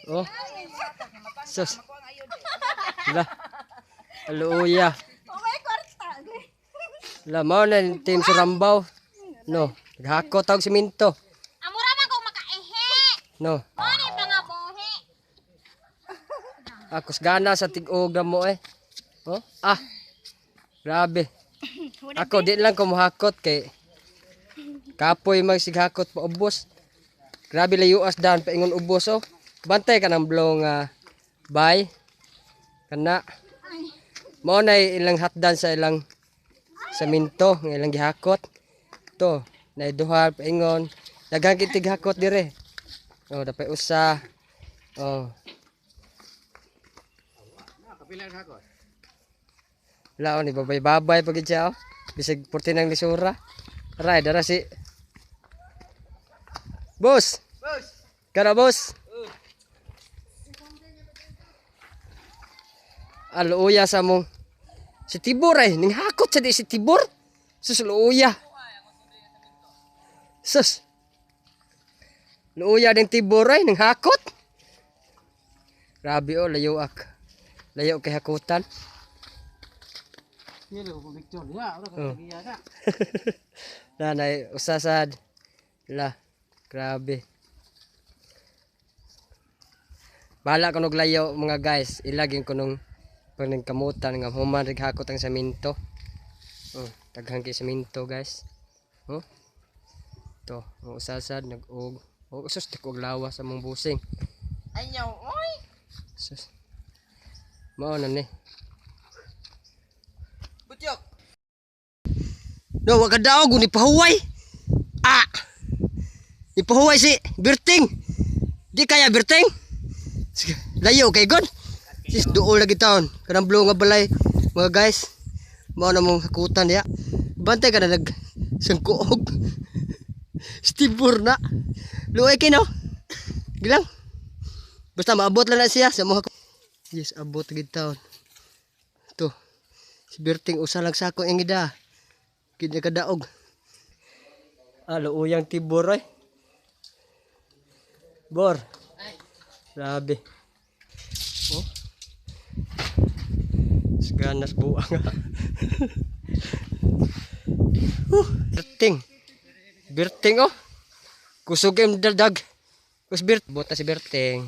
Oh. Sus. La. Aluya. Okay, kwarta. La mao na yung team Surambaw. No, naghakot og simento. Amura man ko makaehe. No. Mao pangabuhi. Akos gana sa tig-og na mo eh. Oh, ah. Grabe. Ako di lang ko mohakot kay kapoy magsighakot pa ubos. Grabe layuas dan paingon ubos oh. Bantay ka ng blong bay. Kana. Mao na ilang hatdan sa ilang saminto nga ilang gihakot. To, na duha paingon. Daghang kitig hakot dire. Oh, dapay usa. Oh. Wala ni babay-babay pag siya oh. Bisag purti ng lisura. Aray, dara si Boss. Boss. Kara boss. Aluya sa mong si Tibor ay ning hakot sa di si Tibor. Sus luya. Sus. Luya ding Tibor ay ning hakot. Grabe oh, layo ak. Layo kay hakutan. Kilo ko Victor ya, ora ka Oh. tagiya na. Nanay, usasad. La, grabe. Bahala ko naglayo mga guys. Ilagin ko nung paningkamutan nga human rig hakot ang saminto. Oh, daghang kay saminto guys. Oh. To, ang usasad nag-og. Oh, sus di ko og lawas sa mong busing. Ayaw, oy. Sus. Mao na ni. Butyok. No, wa ka daog ni pahuway. Ah. Ipahuway si Berting. Di kaya Berting? Sige, layo kay god. Sis duol lagi taon. Kanang blue nga balay mga guys. Mao na mong hakutan diya. Bantay ka na nag sangkuog. Stibur na. Luoy kay no. Gilang. Basta maabot lang na siya sa mga. Yes, abot gid taon. To. Si Berting usa lang sako ang ida. Kini kadaog. Ah, luuyang tibor ay. Bor. Grabe. Oh. Ganas buang. Berting. Berting oh. Kusog yung dadag. Kus Bert. Bota si Berting.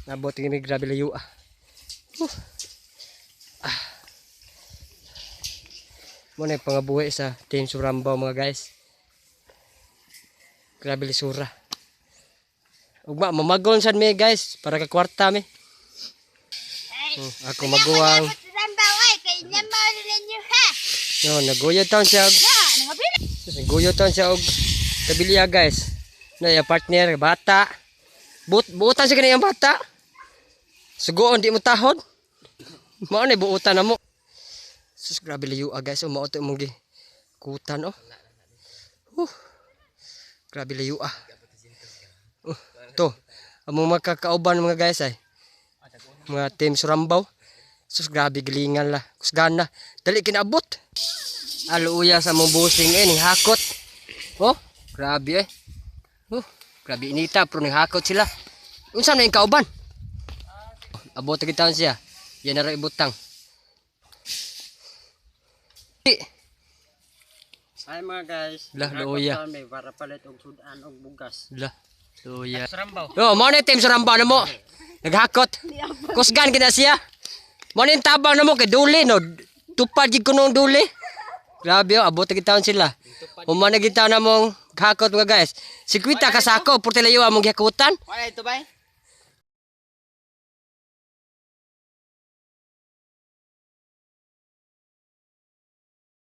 Nabot ini grabe layo ah. Mo na yung pangabuhi sa Team Surambaw mga guys. Grabe lisura. Ugma, mamagon sad mi guys para ka kwarta mi. Ako maguwang. Rambaw ay kay nyamaw ninyo ha. No, naguyo taon siya. Na, nangapila. Naguyo taon siya og kabiliya guys. Na iya partner bata. But buutan siya kaniyang bata. Sugoon di mo tahod. Mao na buutan na mo. Sus grabe layo ah, guys. Oh, mao to imong gi kutan oh. Grabe layo ah. Oh, to. Among makakauban mga guys ay. Mga team Surambaw. Sus grabe gilingan la. Kusgana. Dali kinaabot. Aluya sa mong busing eh ning hakot. Oh, grabe eh. Oh, grabe inita pero ning hakot sila. Unsa na yung kauban? Abot kita taon siya. Yan na ra ibutang. Ay mga guys. Lah, luya. Kami para palit og sudan og bugas. La, luya. Sarambaw. Oh, mo na yung team Surambaw na mo. Naghakot. Kusgan kina siya. Mo na yung tabang na mo kay duli no. Tupad gid kuno ang duli. Grabe oh, abot kita taon sila. Human na gid taon na mong hakot mga guys. Si Kwita kasako, purti layo among gihakutan. Wala ito bay?